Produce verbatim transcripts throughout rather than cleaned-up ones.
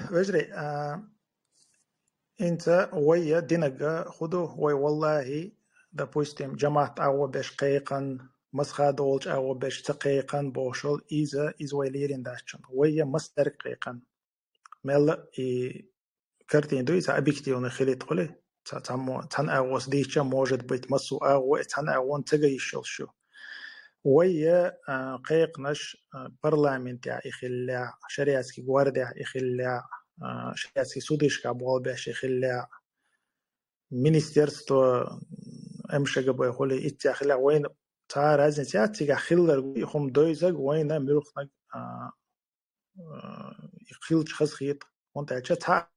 Вежарий, а, инца вайя динага худу, вай валлахӀи, допустим, жамаӀат агӀо беш кхайкхана, масхада волча агӀо беш ца кхайкхана бохушал, иза, иза вай лерина дачун. Вайя масдарг кхайкхана. Мелла и картина ду, иза объективно хилит хули. Ца-, ца мо-, цан агӀос дийча, может быть, массу агӀо, э, цан агӀон ца гайишал шу. Вайя, а, кхайкханаш, а, парламентехь и хиллехь, шариатский гвардехь и хиллехь, а, шариатский судышка болбеш и хиллехь, министерство, МШГБ хули итцехь хиллехь, вайна цхьа разница яц, цигахь хилларг и хӀума дойзаг вайна муьлхнаг, а, а, и хилча хазахета. ХӀунда аьлча цхьа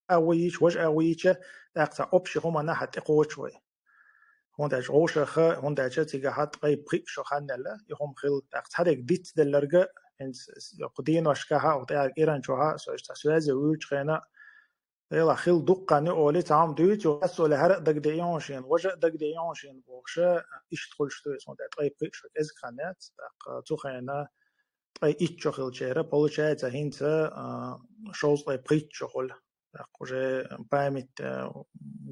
а вайича, важа а вайича, тӀаккха цхьа общий хӀуманна хьа тӀекхочу вай. ХӀунда аьлча вовшаха, хӀунда аьлча цигахьа ткъе пхиъ шо ханнелла, и хӀума хилла. ТӀаккха цхьаьрга дицделларга, хӀинца с-, кху дийношкахьа, кху тӀаьрга Иран чухьа, со иштта связе вуьлчу хенахь, Дела хила дуккха ю олий, цхьа хӀума дуьйцу, ас олий, хӀара а дагадеъ йогӀу шена, важа а дагадеъ йогӀу шена бохуша, иштта хуьлуш ду иза, хӀунда аьлча ткъе пхиъ шо кӀезиг хан яц, тӀаккха цу хенахь ткъе итт шо хилчера, получается, хӀинца, а, шовзткъе пхийтта шо хуьлу. ТӀаккха уже память, а,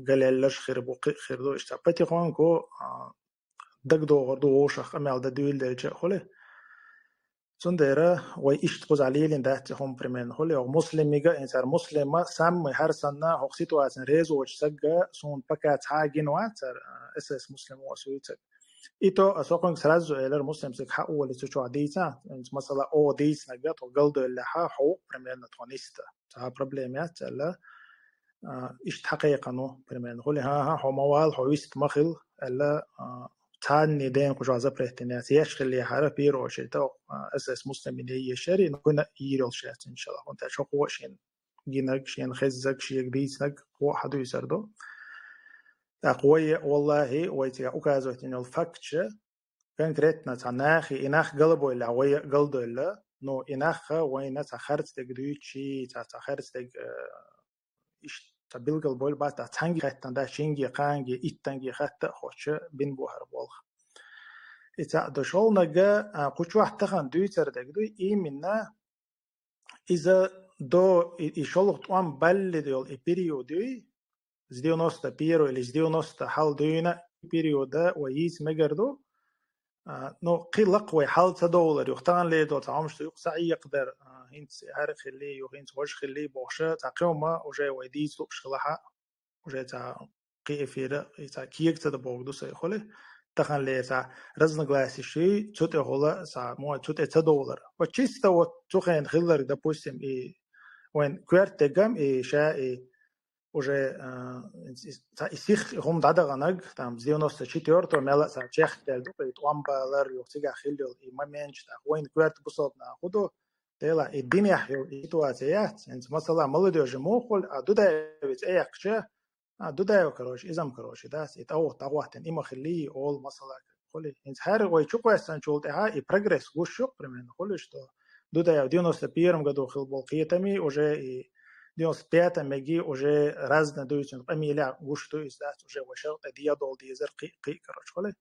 галелларш хир бу, кхин а хир ду, иштта потихоньку, а, дагадогӀур ду вовшах къамел дан дуьйладелча а хуьлу. Цундела вай иштта кхузахь лелийна дац и хӀума примерно хуьлу. Йо, муслимига, э, цара муслима самый хӀара санна хӀокху ситуацина реза воцу сагга суна пока цхьа а гина вац цара, а, эс эс муслим ву ас вуьйцург. И то, а, со кхуьнга сразу элира, муслим саг хьа а олий цу чохь дийца, хӀинца масала, оха дийцинарг тхо галдевллехьа, хьо ву примерно тхо ниста. Цхьа проблема яц аьлла, а, иштта хьакхайкхина ву, примерно. Хуьлу, хӀан-хӀа, хьо ма вала, хьо вист ма хила аьлла, а, царний ден кху чохь запрет дина яц. Еш хиллехьара, в первую очередь, а, эс эс муслимийн еш яри, но кхуьнан а йийр йолуш яц, иншалла. ХӀунда аьлча хӀокхо шен гинарг, шена хеззарг, шега дийцинарг кхо а хьадуьйцур ду. ТӀаккха вай, валлахӀи, вай цигахь указывать йина йолу факташ, конкретно цхьа нахе, и нах галбевллехь, вай а галдевлла, но и нахха вайна цхьа харц дерг дуьйцучий, цхьа, цхьа харц дерг, э, иштта цхьа билгал бевлла бац, цхьаьнгге хаьттина дац, шинге, кхаанге, иттанге хатта а хоьттуш бина бу хӀара болх. И цхьаъ ду. ШолгӀаниг, а, кху чохь тахана дуьйцур дерг дуй, именно иза до, и, и шолгӀа тӀом балли йолу и период юй, с девяносто первого или с девяносто хьал дуьйна и периода вай йийца мегар ду. А, ну, кхин лакха вай хьал ца довлар, юха таханлера долу цхьа хӀумаш ду, юха схьаэкхадар, а, хӀинца хӀара хилли, юха хӀинца важа хилли бохуша, цхьа кхин хӀума уже вай дийца лууш хилахьа, уже цхьа кхин эфира, и цхьа кега ца дан бохург ду сайн хуьлу. Таханлера цхьа разногласиш юй, цу тӀехула цхьа, мо, цу тӀе ца довлар. Вот чисто вот цу хенахь хилларг, допустим, и вайн коьрта дегам, и ша, и уже, а, и, и, цхьа и сих и хӀума дӀадаханарг, там, с девяносто четвёртого мел а цхьа чехка даьлла ду, и тӀом балар, юха цигахь хилла йолу и моменташ, тӀаккха вайн коьрта бусалба нах хӀун ду, Дела, и динехь йолу и ситуация яц, хӀинца масала молодёжи муха хуьлу, а Дудаевица эккхича, а, Дудаев, короче, иза-м, короче, дац, и тӀагӀо-, тӀагӀоттина, и ма хиллий, олу масала хуьлу. ХӀинца хӀара вай чукхоьссинчул тӀаьхьа и прогресс гуш ю-кх, примерно, хуьлуш, что Дудаев девяносто первом году хилла болу кхетамий уже и девяносто пятом мегий уже разный дуьйцун къамелехь гуш ду иза, дац, уже вай шаркъе дӀадолу дезар кхин, кхин, короче, хуьлу.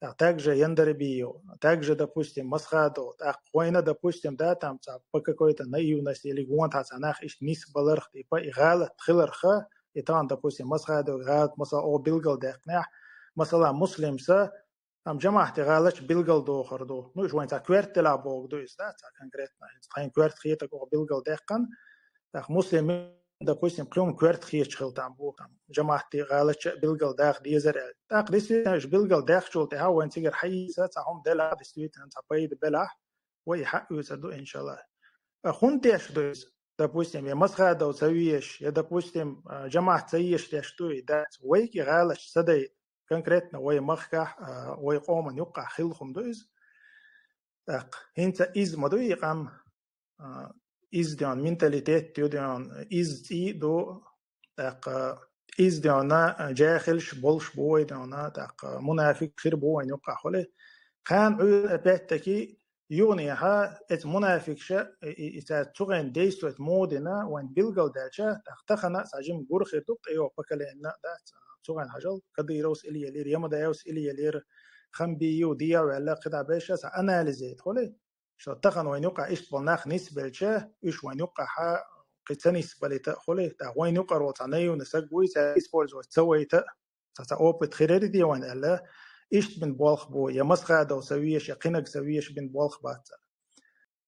Так, также Яндарбиев, также, допустим, Масхадов, тӀаккха вайна, допустим, да, там цхьа по какой-то наивности или гонахьа цхьа нах иштта нисбаларх, типа, и гӀалат хиларха, и тахана, допустим, Масхадов гӀалат, масала, оха билгал даьккхинехь, масала, Муслимса, там жамаӀате гӀалаташ билгал дохур ду. Ну, уьш вайн цхьа коьрта делахь бохург ду иза, да, цхьа конкретно, хӀинца тхайн коьрта хетарг оха билгал даьккхина, тӀаккха Муслим, допустим, кхин хӀума коьрта хеташ хила там бу, там, жамаӀате гӀалаташ а билгал даха дезар аьлла. ТӀаккха, действительно, уьш билгал даьхначул тӀаьхьа вайн цигара хьаийца цхьа хӀума делахь, действительно, цхьа пайда белахь, вай хьаоьцур ду, иншалла. А хӀунда деш ду иза? Допустим, я Масхадов ца везаш, я, допустим, а, жамаӀат ца езаш деш дуй, дац, вайга и гӀалаташ ца дайта, конкретно вай махкахь, а, вай къоман юккъахь хилла хӀума ду иза. ТӀаккха хӀинца иза ма ду и къам, а, иза ден менталитет ю ден, иза цӀий а ду, тӀаккха иза ден, а, жаьхилш болуш бу вай ден, тӀаккха мунафикъ хир бу вайн юккъахь хуьлу. Кхана Ӏуьйра, опять-таки, юханехьа эца мунафикъша, и, и, и цара цу гӀен действовать муха дина, вайн билгал даьлча, тӀаккха тахана а цхьа жима гур хир ду, тӀейогӀу поколение а дац, цу гӀен хьажал, Кадыровс илли елира, Ямадаевс илли елира, Хамбиев, дехьа ваьлла, кхидӀа беша цхьа анализ яйта хуьлу. Что тахана вайн юккъахь иштта болу нах нисбелча, уьш вайн юккъахьа кхы ца нисбалийта а хулий, тӀаккха вайна юкъара волу цхьа наивный саг вуй, цаьрга использовать ца вайта а, цхьа, цхьа опыт хир яра те вайна аьлла, иштта бина болх бу, я масхадо ца везаш, я кхинаг ца везаш бина болх бац цара.